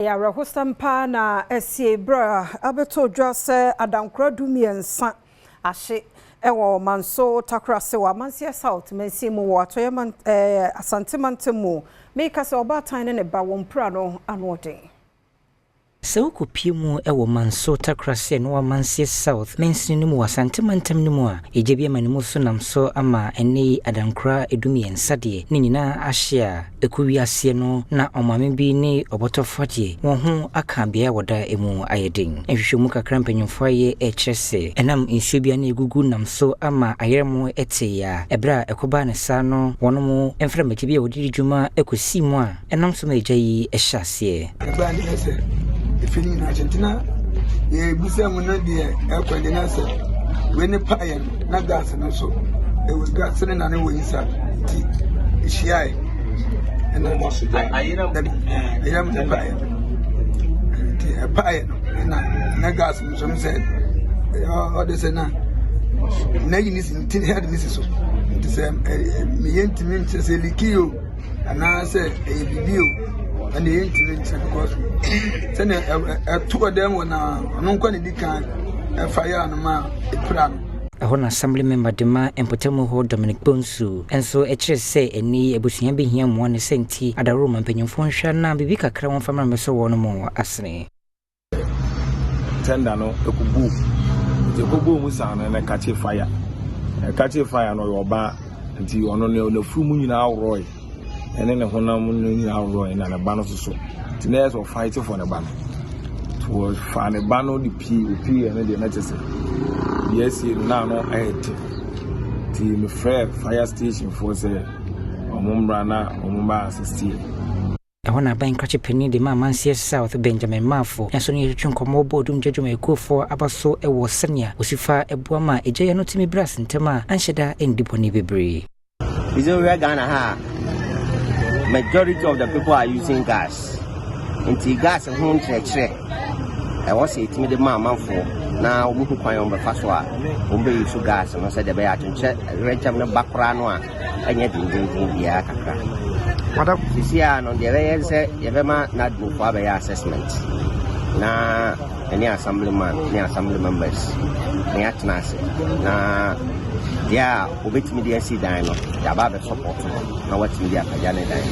Ɛyɛ awerɛhosɛm paa na asie berɛ a abɛtɔ dwa sɛ adankora 13 ahye ɛwɔ Manso Takorase wɔ Amanseɛ South mansin mu wɔ Atɔeɛ man Asante mantam mu. Meka sɛ ɔbaatan ne ne ba wɔn mpira no ano ɔden. Sɛ wokɔpie mu wɔ Manso Takorase no Amanseɛ South mansini no mu wɔ Asante mantam no mu a, ɛgya bi ama ne mu so nam so ama ɛnɛ yi adankora 13 deɛ ne nyinaa ahye a ɛkɔ wiaseɛ no, na ɔmaame bi ne ɔbɔtɔfoɔ deɛ wɔn ho aka beaeɛ a wɔda mu ayɛ den. Nhwehwɛmu kakra mpanyimfoɔ ayɛ ɛkyerɛ sɛ ɛnam nsuo bi a na ɛgugu nam so ama ayerɛmo ɛtee a ɛberɛ a ɛkɔbaa ne saa no, wɔn mo mframagye bi a wɔde di dwuma ɛkɔsii mu a ɛnam so ma ɛgya yi ɛhyɛ aseɛ. Ɛbaa ne sɛ efi no nyinaa kyɛn na yɛbisa mu no deɛ ɛkɔ de na sɛ wei ne paeɛ no na gas no nso ɛwɔ gas no na ne wɔ inside, nti ehyiae ɛna ayɛm ne paeɛ no, nti ɛpaeɛ no ɛna na gas no nso no sɛ ɔde sɛ na yi ne si nti head ne si so, nti sɛ meyɛ ntumi nkyerɛ sɛ leak o anaasɛ ɛyɛ biribi o, ɛna ɛyɛ ntumi nkyerɛ because sɛnea ɛto ɔdan wɔ na ɔno nkɔ ne di kan ɛfa yɛ ano ma ɛpira no. Ɛhɔ na assembly member de ma mpɔtamu hɔ Dominic Bonsu nso ɛkyerɛ sɛ ɛni abusua bi hia mmoa ne sɛ nti adaworo ma mpanyimfoɔ nhwɛ na biribi kakra wɔmfa mmra mmɛsɔ wɔn mu asene. Tender no ɛkɔbuu, nti ɛkɔbuu mu saa no na ɛkakye fire. Ɛkakye fire no, ɔyɛ ɔbaa, nti ɔno no n'afuru mu nyinaa worɔe, ɛne ne honam no nyinaa worɔe, na ne ba no soso, nti na ɛyɛ sɛ ɔfight for ne ba no, nti wɔfa ne ba no de pii opii ɛno deɛ na kyerɛ sɛ deɛ asie no na ano ayɛ den, nti mefrɛ fire station foɔ sɛ ɔmo mmra na ɔmo ba assist yɛ. Ɛhɔ na aban krakye panin de ma Amanseɛ South Benjamin Maafo nso no yɛtwetwe nkɔmmɔ bɔɔ dum dwumayɛkuofoɔ aba so wɔ sɛnea wɔsi fa ɛboa ma ɛgya yɛ no tumi brɛ ase ntɛm a anhyɛ da ɛndi bɔne bebree. You see, where Ghana ha, majority of the people are using gas. Nti gas ho nkyerɛkyerɛ ɛwɔ sɛ ɛtumi de ma amanfoɔ na wɔn ho kwan a wɔbɛfa so a wɔn bɛyi so gas no sɛdeɛ ɛbɛyɛ atwenkyerɛ werɛkyɛm no ba koraa no a ɛnyɛ dendenden biara kakra. Sisi a no deɛ ɛbɛyɛ sɛ yɛbɛma NADMOfoɔ abɛyɛ assessment na ɛne assemblyman ne assembly members na yɛatena ase na deɛ a wɔbɛtumi de asi dan no, yɛaba abɛsupport no na watumi de apagya ne dan.